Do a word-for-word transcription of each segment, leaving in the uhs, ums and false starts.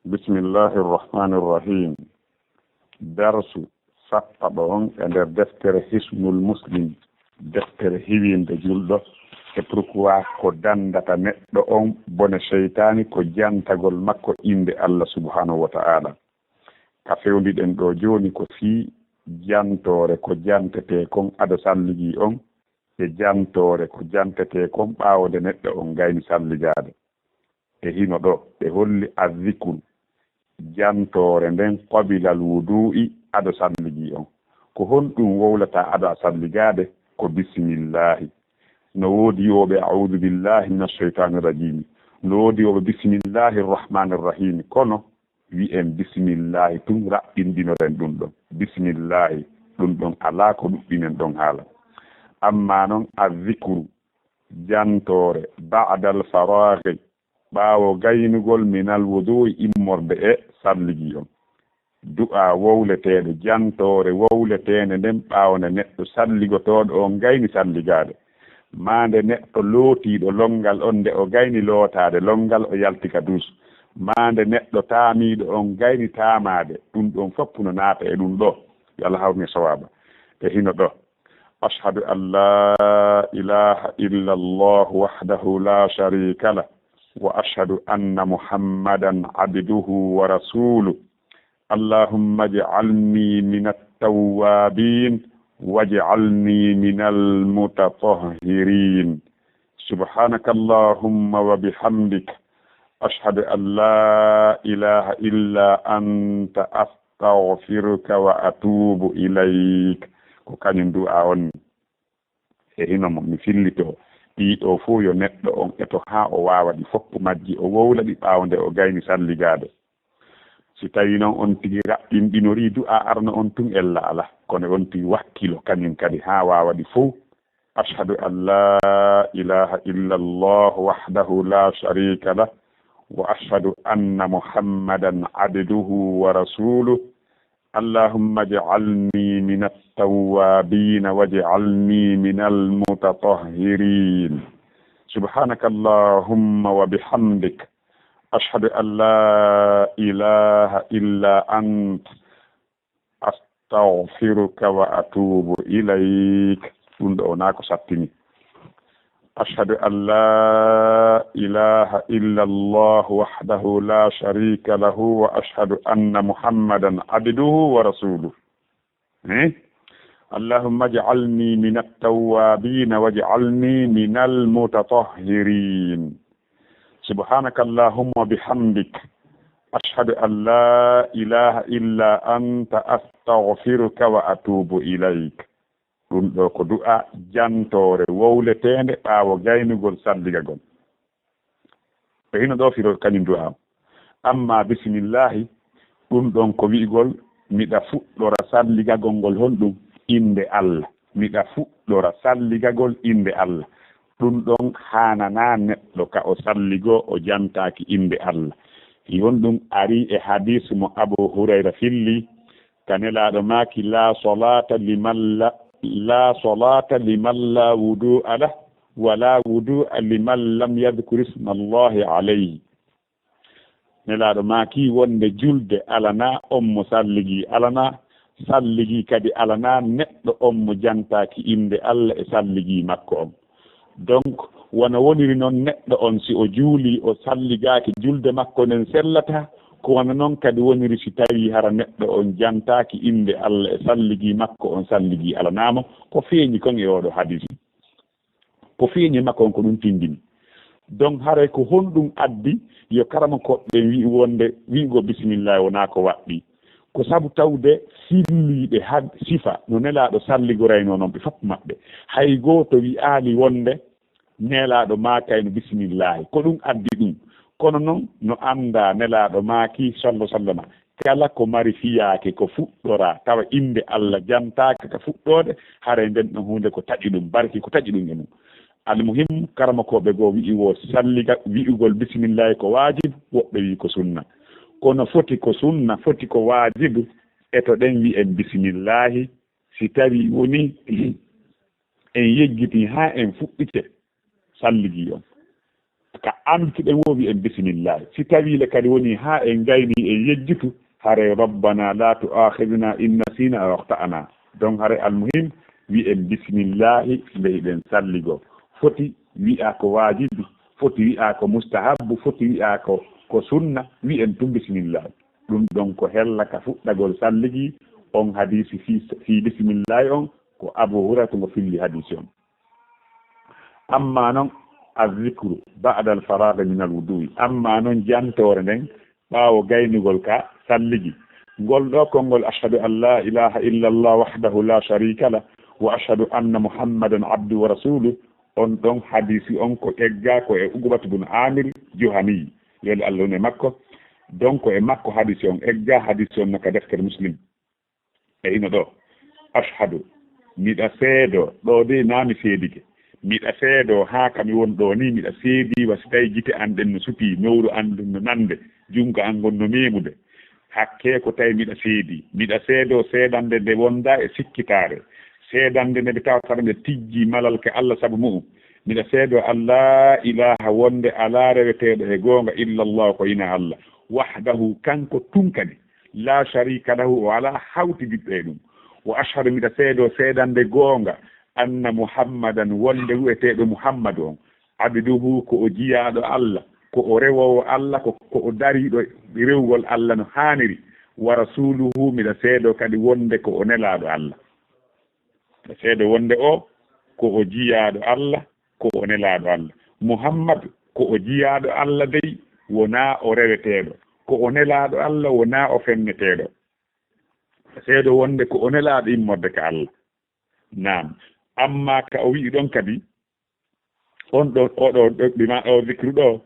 Bismillahi irrahmani irrahim. Darsu sappaaɗo on e nder deftere Hisnul Muslim, deftere hiwinde julɗo. E pourquoi ko dandata neɗɗo on bone seytaani, ko jantagol makko innde Allah subhanahu wa ta'ala. Ka fewndi ɗen ɗo jooni ko fii jantoore ko jantetee kon ado salligii on, e jantoore ko jantetee kon ɓaawo nde neɗɗo on gayni salligaade. E hino ɗo, ɓe holli azzikru, jantoore nden qabilal wudu'i, ado salligii on. Ko honɗum wowlataa ado a salligaade? Ko bismillaahi. No woodi wi'ooɓe a'uudu billaahi mina sheytaani rajiimi. No woodi wi'ooɓe bismillaahi rahmaani rahiimi. Kono wi'en bismillaahi tun, raɓɓinɗinoren ɗum ɗon. Bismillaahi, ɗum ɗon alaa ko ɗuɗɗinen ɗon haala. Amma non azzikru, jantoore, ba'dal faraaghi, ɓaawo gaynugol, minal wudu'i, immorde e salligii on. Du'aa wowleteeɗo, jantoore wowleteende nden ɓaawo nde neɗɗo salligotooɗo on gayni salligaade, maa nde neɗɗo lootiiɗo lonngal on nde o gayni lootaade lonngal o yalti ka duus, maa nde neɗɗo taamiiɗo on gayni taamaade, ɗum ɗon fof no naata e ɗum ɗo. Yo Allah hawrine sawaaba. E hino ɗo. أشهد أن لا إله إلا الله وحده لا شريك له، وأشهد أن محمدا عبده ورسوله. اللهم اجعلني من التوابين واجعلني من المتطهرين. سبحانك اللهم وبحمدك، أشهد أن لا إله إلا أنت، أستغفرك وأتوب إليك. Ko kañum du'aa on. E hino mo mi fillitoo, ɗii ɗoo fof yo neɗɗo on eto haa o waawa ɗi fof majji, o wowla ɗi ɓaawo nde o gayni salligaade. Si tawii non on tigi raɓɓinɗinorii du'aa arano on tun, ella alaa, kono on tigi wakkilo kañum kadi haa waawa ɗi fof. أشهد أن لا إله إلا الله وحده لا شريك له، وأشهد أن محمدا عبده ورسوله. اللهم اجعلني من التوابين واجعلني من المتطهرين. سبحانك اللهم وبحمدك، أشهد أن لا إله إلا أنت، أستغفرك وأتوب إليك. Ɗum ɗo wonaa ko sattini. أشهد أن لا إله إلا الله وحده لا شريك له، وأشهد أن محمدا عبده ورسوله. Eh? اللهم اجعلني من التوابين واجعلني من المتطهرين. سبحانك اللهم وبحمدك، أشهد أن لا إله إلا أنت، أستغفرك وأتوب إليك. Ɗum ɗo ko du'a jantoore wowleteende ɓaawo gaynugol salligagol. E hino ɗo firo kañum du'a on. Amma bisimillahi, ɗum ɗon ko wi'ugol miɗa fuɗɗora salligagol ngol honɗum? Innde Allah. Miɗa fuɗɗora salligagol innde Allah. Ɗum ɗon haananaa neɗɗo ka o salligoo o jantaaki innde Allah. Hi honɗum arii e hadiis mo Abu Hurayra filli, ka Nelaaɗo maaki, "Laa salaata liman la, laa salaata liman laa wudu'a lah, wa laa wudu'a liman lam yadkur isma Allahi alayhi." Nelaaɗo maaki wonde julde alanaa on mo salligii, alanaa salligii kadi alanaa neɗɗo on mo jantaaki innde Allah e salligii makko on. Donc, wano woniri non neɗɗo on, si o juulii, o salligaaki, julde makko nden sellataa, ko wano non kadi woniri si tawii hara neɗɗo on jantaaki innde Allah e salligii makko on, salligii alanaa mo, ko feeñi kon e oo ɗoo hadiisi. Ko feeñi e makko on ko ɗum tindini. Donc, haray ko honɗum addi yo karamokooɓe ɓen wi'u wonde wi'ugol bisimillahi wonaa ko waɗɗii? Ko sabu tawde filliiɓe had-, sifa no Nelaaɗo salligoraynoo non ɓe fof maɓɓe. Hay gooto wi'aali wonde Nelaaɗo maakayno bisimillahi. Ko ɗum addi ɗum. Kono non no anndaa Nelaaɗo maaki, sallallahu sallama, kala ko mari fiyaake ko fuɗɗoraa, tawa innde Allah jantaaka ka fuɗɗoode, haray nden ɗon huunde ko taƴi ɗum, barki ko taƴi ɗum e mum. Almuhim, karamokooɓe goo wi'i wo salliga, wi'ugol bisimillahi ko waajib, woɓɓe wi'i ko sunna. Kono foti ko sunna, foti ko waajib, eto ɗen wi'en bisimillahi, si tawi woni en yejjitii haa en fuɗɗike salligii on. Ka andutuɗen wo wi'en bisimillahi. Si tawii le kadi woni haa en gayni en yejjutu, hare rabbana la tu'akhidhna in nasina aw akhta'na. Donc hare almuhim wi'en bisimillahi nde hiɗen salligo. Foti wi'a ko waajibi, foti wi'a ko mustahabbu, foti wi'a ko, ko sunna, wi'en tun bisimillahi. Ɗun ɗon ko hella ka fuɗɗagol salligi. On hadisi fii, fii bisimillahi on, ko Abu Hurairata ngo filli hadisi on. Amma non, azzikru ba'da al-faraghi min al-wudu'i. Amma non jantoore nden ɓaawo gaynugol ka salligi. Ngol ɗoo konngol, ashhadu an la ilaha illa Allah wahdahu la sharika lah, wa ashhadu anna Muhammadan abduhu wa rasuluh. On ɗon hadisi on ko egga ko e Uqbatu bun Amir Juhani, yo Allah won e makko. Donc ko e makko hadisi on egga, hadisi on no ka deftere Muslim. E ino ɗoo, ashhadu, miɗa seedoo, ɗoo de naa mi seedike. Miɗa seedoo haa ka mi won ɗoo ni, miɗa seedii wa si tawi gite an ɗen no sutii, nowru an ndun no nande, jungo an ngon no meemude. Hakkee ko tawi miɗa seedii. Miɗa seedoo seedande nde wondaa e sikkitaare. Seedande nde ɓe tawata nde tijjii malal ka Allah sabu mu'un. Miɗa seedoo an laa ilaaha wonde alaa reweteeɗo e goonga illa Allah ko ina Allah. Wahdahu kanko tun kadi. Laa sharika lahu, o alaa hawtidiɗɗo e ɗum. Wa ashhadu, miɗa seedoo seedande goonga, anna Muhammadan, wonde wi'eteeɗo Muhammadu on, abduhu, ko o jiyaaɗo Allah, ko o rewoowo Allah, ko, ko o dariiɗo rewgol Allah no haaniri. Wa rasuluhu, miɗa seedoo kadi wonde ko o nelaaɗo Allah. Miɗa seedoo wonde o, ko o jiyaaɗo Allah, ko o nelaaɗo Allah. Muhammadu, ko o jiyaaɗo Allah dey, wonaa o reweteeɗo. Ko o nelaaɗo Allah, wonaa o fenneteeɗo. Seedo wonde ko o nelaaɗo immorde ka Allah. Naam. Amma ka o wi'i ɗon kadi, on ɗo, o ɗo, ɗo, bima o zikru ɗo,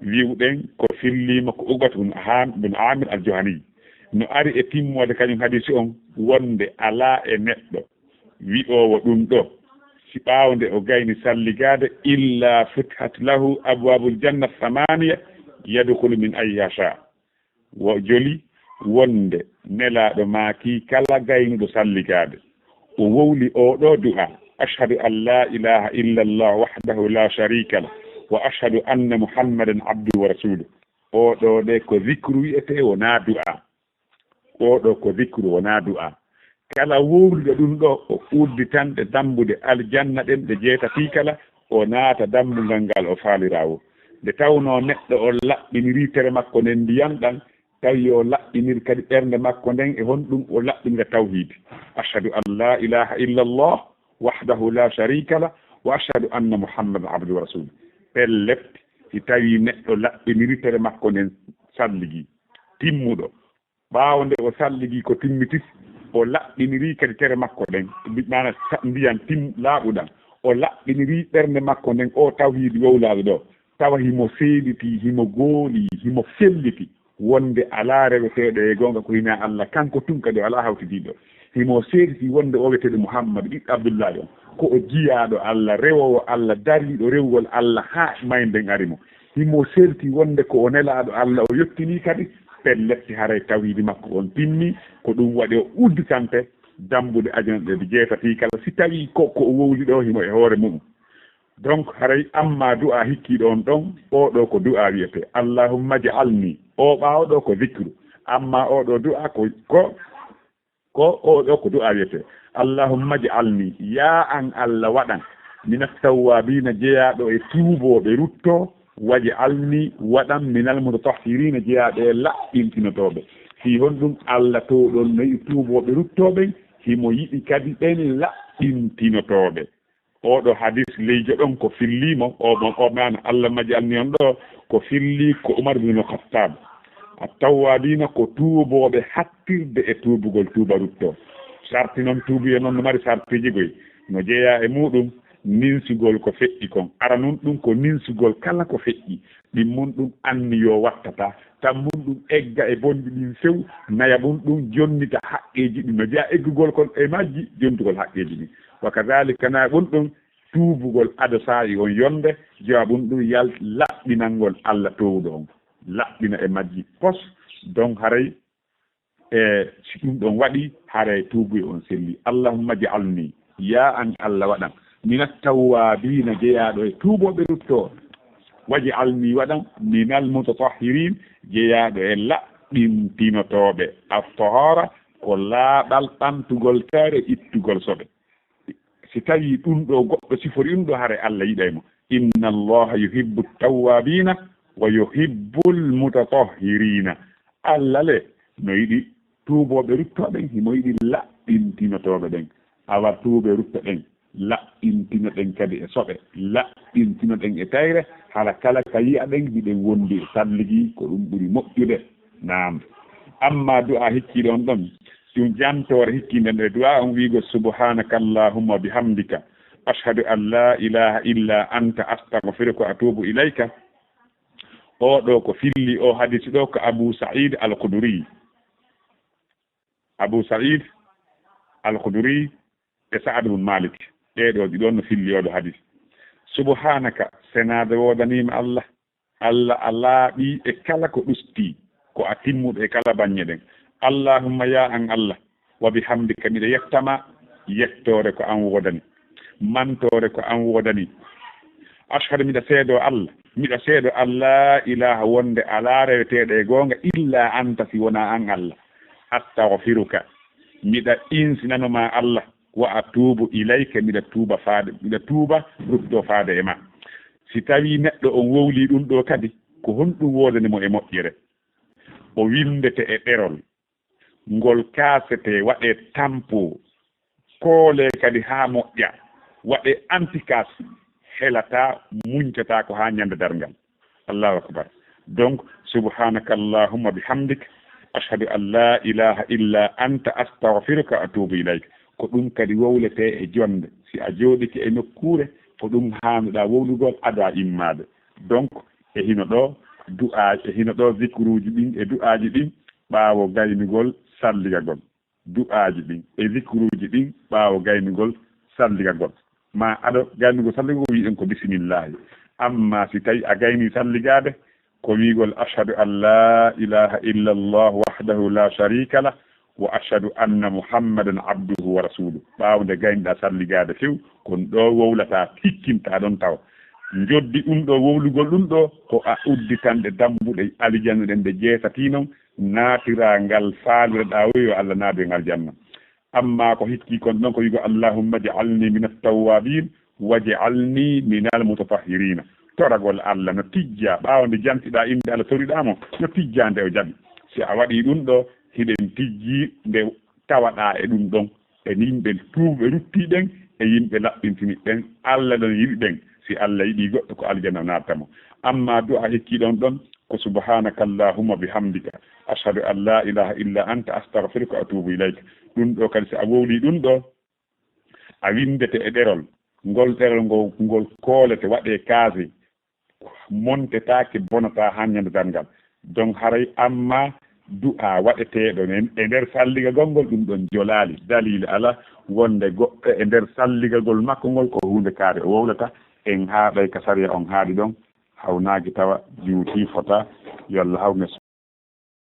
wi'uɗen ko filliima ko Uqbatu bun Ham-, bun Amir al-Juhani. No ari e timmoode kañum hadisi on, wonde alaa e neɗɗo wi'oowo ɗum ɗo, si ɓaawo nde o gayni salligaade, illa futihat lahu abwabul janna thamaniya, yadkhulu min ayyiha sha. Wo joli wonde nelaaɗo maaki kala gaynuɗo salligaade, o wowli oo ɗoo du'a, ashhadu an laa ilaaha illa Allah wahdahu laa shariika lah, wa ashhadu anna Muhammadan abduhu wa rasuluh. Oo ɗoo ɗe ko zikru wi'etee, wonaa du'a. Oo ɗoo ko zikru, wonaa du'a. Kala wowluɗo ɗum ɗoo, o udditan ɗe dambuɗe aljanna ɗen ɗe jeetati kala, o naata dambugal ngal o faaliraa woo. Nde tawnoo neɗɗo on laɓɓinirii tere makko nden ndiyan ɗan, tawi o laɓɓinir kadi ɓernde makko nden e honɗum o laɓɓinira tawhiidi. Ashhadu an laa ilaaha illa Allah wahdahu laa shariika lah, wa ashhadu anna Muhammadan abduhu wa rasuluh. Pellet, si tawii neɗɗo laɓɓinirii tere makko nden salligi, timmuɗo, ɓaawo nde o salligi ko timmitis, o laɓɓinirii kadi tere makko ɗen, mbi-, maana sa-, ndiyan tim-, laaɓuɗan. O laɓɓinirii ɓernde makko nden, o tawhiidi wowlaaɗo ɗoo. Tawa himo seeditii, himo goolii, himo felliti wonde alaa reweteeɗo e goonga ko hinaa Allah, kanko tun kadi o alaa hawtidiiɗo. Himo seeditii wonde o wi'eteeɗo Muhammadu ɓiɗɗo Abdullaahi on, ko o jiyaaɗo Allah, rewoowo Allah, dariiɗo rewgol Allah haa maayde nden ari mo. Himo seeditii wonde ko o nelaaɗo Allah, o yottinii kadi, pellet haray tawhiidi makko on timmi, ko ɗum waɗi o udditante dambuɗe ajana ɗe jeetati kala, si tawii ko, ko o wowli ɗoo himo e hoore mu'un. Donc, haray amma du'a hikkiiɗo on ɗon, oo ɗoo ko du'a wi'etee, Allahumma ij'alni, oo ɓaawo ɗoo ko zikru, amma oo ɗoo du'a ko, ko Ko oo ɗoo ko du'a wi'etee, Allahumma ij'alni, yaa an Allah waɗan, mina tawwaabiina, jeyaaɗo e tuubooɓe ruttoo, waj'alni, waɗan, minal mutatahhiriina, jeyaaɗo e laɓɓintinotooɓe. Fii honɗum? Allah towɗo on no yiɗi tuubooɓe ruttoo ɓen, himo yiɗi kadi ɓen laɓɓintinotooɓe. Oo ɗoo hadis leyjo ɗon ko fillii mo, o, o, o maana, Allahumma ij'alni on ɗoo, ko fillii ko Umar bin Khattab. At-tawwaabiina ko tuubooɓe hattirde e tuubugol tuuba ruttoo. Sarti non tuubuye non no mari sartiiji goy. No jeyaa e muuɗum ninsugol ko feƴƴi kon. Aranun ɗum ko ninsugol kala ko feƴƴi. Ɗimmun ɗum anniyoo wattata. Tammun ɗum egga e bonɗi ɗin few. Nayaɓun ɗum jonnita haqqeeji ɗin. No jeyaa eggugol kon e majji, jontugol haqqeeji ɗin. Wa kadhalika nayaɓun ɗum tuubugol ado saa'i on yonde, jawabun ɗum yal-, laɓɓinangol Allah toowuɗo on. Laɓɓina e majji pos, donc haray, e si ɗum ɗon waɗi, haray tuubuye on selli. Allahumma ij'alni, yaa an Allah waɗan, minat tawwaabiina, jeyaaɗo e tuubooɓe ruttoo, Waj'alni, waɗan, minal mutatahhirin, jeyaaɗo e laɓɓintinotooɓe. At-tahara ko laaɓal ɓantugol kare, ittugol soɓe. Si tawii ɗum ɗo goɗɗo sifori ɗum ɗo, haray Allah yiɗay mo. Inna Allaha yuhibbu tawwabina wa yuhibbul mutatahhirina. Allah le no yiɗi tuubooɓe ruttooɓe ɓen, himo yiɗi laɓɓintinotooɓe ɓen. Awa tuubee ruttee ɗen, laɓɓintinoɗen kadi e soɓe, laɓɓintinoɗen e tayre, hala kala ka yi'aɗen hiɗen wondi e salligi, ko ɗum ɓuri moƴƴude. Naam. Amma du'a hikkiiɗo on ɗon, ɗum jantoore hikkiiɗo on e du'a on wi'ugo, "Subhanaka Allahumma bihamdika, ashhadu an la ilaha illa anta, astaghfiruka wa atubu ilayka." O ɗo ko filli o hadisi ɗo ko Abu Sa'id Al-Khudri. Abu Sa'id Al-Khudri e Sa'ad bin Malik. Ɓee ɗo ɗiɗon no filli o ɗo hadisi. "Subhanaka, senaade woodanii ma Allah. Allah a laaɓii e kala ko ɗustii, ko a timmuɗo e kala baŋŋe ɗen. Allahumma, ya an Allah, wa bihamdika, miɗa yetta ma, yettoore ko an woodani, mantoore ko an woodani. Ashhadu, miɗa seedoo Allah, miɗa seedoo an la ilaha, wonde alaa reweteeɗo e goonga illa anta, si wonaa an Allah. Astaghfiruka, miɗa insinano ma Allah, wa atubu ilayka, miɗa tuuba faade, miɗa tuuba rutto faade e ma." Si tawii neɗɗo on wowlii ɗum ɗo kadi, ko honɗum woodani mo e moƴƴere? O winndete e ɗerol ngol kaasetee, waɗee tampo, koolee kadi haa moƴƴa, waɗee antikaas, helataa, muñcataa ko haa ñande darngal. Allahu akbar. Donc, subhanaka Allahumma bihamdik, ashhadu an la ilaha illa anta, astaghfiruka wa atubu ilayk. Ko ɗum kadi wowletee e jonde. Si a jooɗike e nokkuure, ko ɗum haanuɗaa wowlugol ado a immaade. Donc, e hino ɗo du'a, e hino ɗo zikruuji ɗin e du'aaji ɗin ɓaawo gaynugol salligagol. Du'aaji ɗin e zikruuji ɗin ɓaawo gaynugol salligagol. Ma ado gaynugol salligagol wi'en ko bisimillahi. Amma si tawi a gayni salligaade, ko wi'gol ashhadu an la ilaha illa Allah wahdahu la sharika lah, wa ashhadu anna Muhammadan abduhu wa rasuluh. Ɓaawo nde gayniɗaa salligaade few, kon ɗo wowlataa, tikkintaa ɗon tawa. Njoddi ɗum ɗo wowlugol ɗum ɗo, ko a udditanɗe dambuɗe aljanna ɗen ɗe jeetati non, naatiraa ngal faalireɗaa o, yo Allah naadu en aljanna. Amma ko hikkii kon ɗon ko wi'go, "Allahumma ij'alni minat tawwabin, waj'alni minal mutatahhirina." Toragol Allah no tijjaa, ɓaawo nde jantiɗaa innde Allah toriɗaa mo, no tijjaa nde o jaɓi. Si a waɗii ɗum ɗo, hiɗen tijjii nde tawaɗaa e ɗum ɗon, e yimɓe tuuɓe ruttii ɓen, e yimɓe laɓɓintini ɓen, Allah ɗon yiɗi ɓen. Si Allah yiɗii goɗɗo, ko aljanna o naatata mo. Amma du'a hikkii ɗon ɗon, ko subhanaka Allahumma bihamdika, ashhadu an la ilaha illa anta, astaghfiruka wa atubu ilayk. Ɗum ɗo kadi, si a wowlii ɗum ɗo, a winndete e ɗerol, ngol ɗerol ngo, ngol koolete, waɗee kaase, montetaake, bonataa haa ñande darngal. Donc, haray amma du'a waɗeteeɗo nen e nder salligagol ngol, ɗum ɗon jolaali. Dalil alaa wonde goɗɗo e nder salligagol makko ngol ko huunde kaare o wowlata. En haaɗay ka sariya on haaɗi ɗon, hawnaaki tawa juuti fota, yo Allah hawnu en.